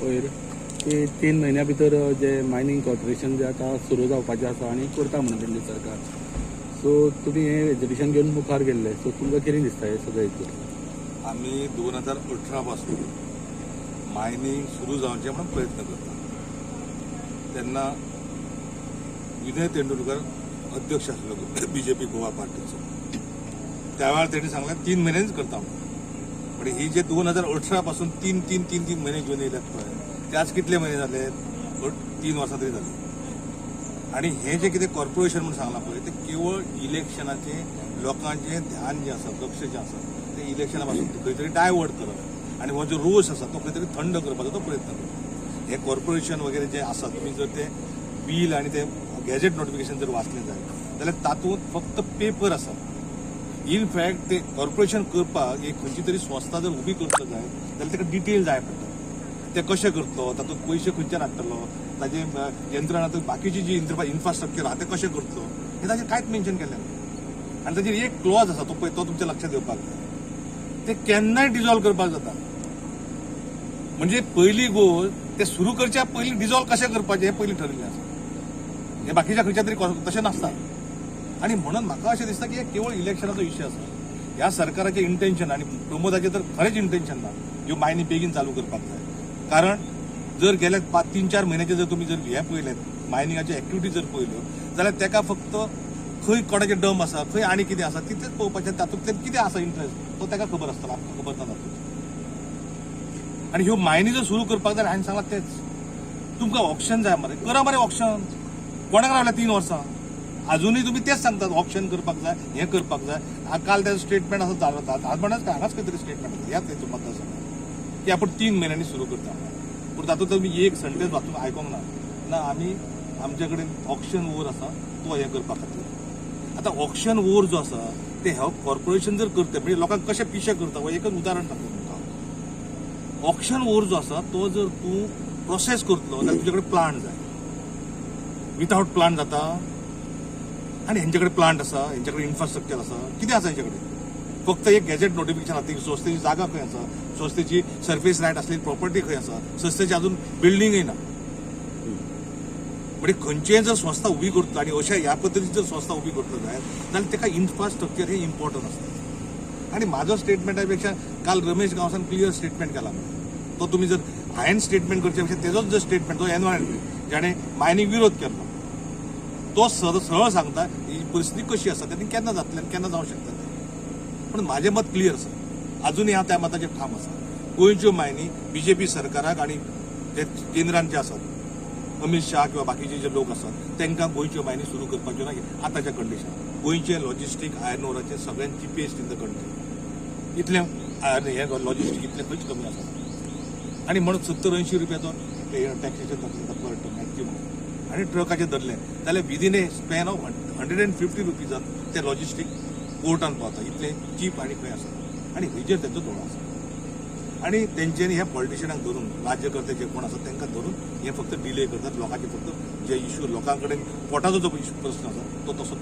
पयर की 3 म्हयन्या भितर जे मायनींग कॉर्पोरेशन जे आतां सुरू जावपाचें आसा आनी करता म्हणून तेंचे सरकार. सो तुमी हें एजिटेशन घेवन मुखार गेल्ले, सो तुमकां कितें दिसता हें सगळें हितून? आमी 2018 पासून मायनींग सुरू जावचें म्हणून प्रयत्न करता. तेन्ना विनय तेंडुलकर अध्यक्ष आसलो बीजेपी गोवा पार्टीचो. त्या वेळार तेणी सांगलें 3 म्हयन्यांनीच करता म्हणून. पण ही जे 2018 पासून तीन तीन तीन तीन म्हयने घेवन येयल्यात पळय, ते आज कितले म्हयने जाले? 3 वर्सां तरी जाली. आनी हें जें कितें कॉर्पोरेशन म्हणून सांगलां पळय, तें केवळ इलेक्शनाचें लोकांचें ध्यान जें आसा, लक्ष जें आसा, तें इलेक्शना पासून खंय तरी डायवर्ट करप आनी हो जो रोस आसा तो खंय तरी थंड करपाचो तो प्रयत्न करता. हें कॉर्पोरेशन वगैरे जें आसा, तुमी जर तें बील आनी तें गॅझेट नोटिफिकेशन जर वाचलें जायत जाल्यार तातूंत फक्त पेपर आसा. इनफॅक्ट ते कॉर्पोरेशन करपाक एक खंयची तरी संस्था जर उबी करतलो जायत जाल्यार ताका डिटेल जाय पडटा. ते कशें करतलो, तातूंत पयशे खंयच्यान हाडटलो, ताजे यंत्रणा, बाकीची जी इन्फ्रास्ट्रक्चर आहा तें कशें करतलो, हें ताचेर कांयच मेन्शन केल्लें ना. आनी ताचेर एक क्लॉज आसा तो पळय, तो तुमच्या लक्षात येवपाक जाय. ते केन्नाय डिजॉल्व करपाक जाता. म्हणजे पयली गोश्ट ते सुरू करच्या पयलीं डिजॉल्व कशें करपाचें हें पयलीं ठरिल्लें आसा. हें बाकीच्या खंयच्या तरी तशें नासता. आनी म्हणून म्हाका अशें दिसता की हे केवळ इलेक्शनाचो इश्यू आसा. ह्या सरकाराचें इंटेन्शन आनी प्रमोदाचें तर खरेंच इंटेन्शन ना ह्यो मायनी बेगीन चालू करपाक जाय. कारण जर गेल्या 3-4 म्हयन्याचे जर तुमी जर हें पळयलें, मायनिंगाच्यो एक्टिविटी जर पळयल्यो जाल्यार तेका फक्त खंय कोणाचें डम आसा, खंय आनी कितें आसा तितलेंच पळोवपाचें. तातूंतल्यान कितें आसा इंट्रस्ट तो तेका खबर आसतलो, आमकां खबर ना तातूंत. आनी ह्यो मायनी जर सुरू करपाक जाय, हांवें सांगलां तेंच, तुमकां ऑप्शन जाय मरे, करा मरे ऑप्शन. कोणाक रावल्या 3 वर्सां अजुनूय तुमी तेच सांगतात ऑप्शन करपाक जाय, हें करपाक जाय. काल तेजो स्टेटमेंट आसा जालो, आज म्हणच काय हांगाच खंय तरी स्टेटमेंट आसा ह्याच हेतून मतदारसंघात की आपूण 3 म्हयन्यांनी सुरू करता. पूण तातूंत तुमी एक सेंटेन्स वाचून आयकोंक ना, ना आमी आमचे कडेन ऑप्शन ओर आसा तो हें करपा खातीर. आतां ऑप्शन ओर जो आसा ते हे कॉर्पोरेशन जर करता म्हणजे लोकांक कशें पिशें करता, हो एकच उदाहरण सांगता तुमकां. ऑप्शन ओर जो आसा तो जर तूं प्रोसेस करतलो जाल्यार तुजे कडेन प्लांट जाय. विथआउट प्लांट जाता? आनी हेंचे कडेन प्लांट आसा, हेंचे कडेन इन्फ्रास्ट्रक्चर आसा, कितें आसा हेंचे कडेन? फक्त एक गॅझेट नोटिफिकेशन आसा की संस्थेची जागा खंय आसा, संस्थेची सर्फेस रायट आसलेली प्रॉपर्टी खंय आसा, संस्थेची अजून बिल्डिंगय ना. म्हणजे खंयचेय जर संस्था उबी करतलो आनी अशा ह्या पद्दतीन जर संस्था उबी करतलो जायत जाल्यार ताका इन्फ्रास्ट्रक्चर हें इम्पॉर्टंट आसता. आनी म्हाजो स्टेटमेंटा पेक्षा काल रमेश गांवसान क्लियर स्टेटमेंट केला. तो तुमी जर हांवें स्टेटमेंट करचे पेक्षा तेजोच जर स्टेटमेंट, तो एनवायरमेंट जाणें मायनींग विरोध केल्लो तो सरळ सांगता ही परिस्थिती कशी आसा, तेणी केन्ना जातलें आनी केन्ना जावंक शकता तें. पूण म्हाजें मत क्लियर आसा, अजुनूय हांव त्या मताचेर ठाम आसा. गोंयच्यो मायनी बीजेपी सरकाराक आनी जे केंद्रान जे आसात अमीत शाह किंवा बाकीचे जे लोक आसात तांकां गोंयच्यो मायनी सुरू करपाच्यो ना आतांच्या कंडिशनान. गोंयचें लॉजिस्टीक आयर्न ओराचें सगळ्यांत चिपेस्ट इन the country, इतलें आयर्न हें लॉजिस्टीक इतलें खंयच कमी आसा. आनी म्हणून 70-80 रुपयाचो टॅक्सेशन जाता पर टन मॅक्सिमम. आनी ट्रकाचें धरलें जाल्यार within a span of 150 रुपीजान ते लॉजिस्टीक पोर्टान पावता, इतलें चीप आनी खंय आसा. आनी हेजेर तेंचो दोळो आसा. आनी तेंच्यांनी ह्या पॉलिटिशियनाक धरून, राज्यकर्ते जे कोण आसात तांकां धरून हे फक्त डिले करतात. लोकांचे फक्त जे इश्यू लोकां कडेन पोटाचो जो इश्यू प्रस्न आसा तो तसोच.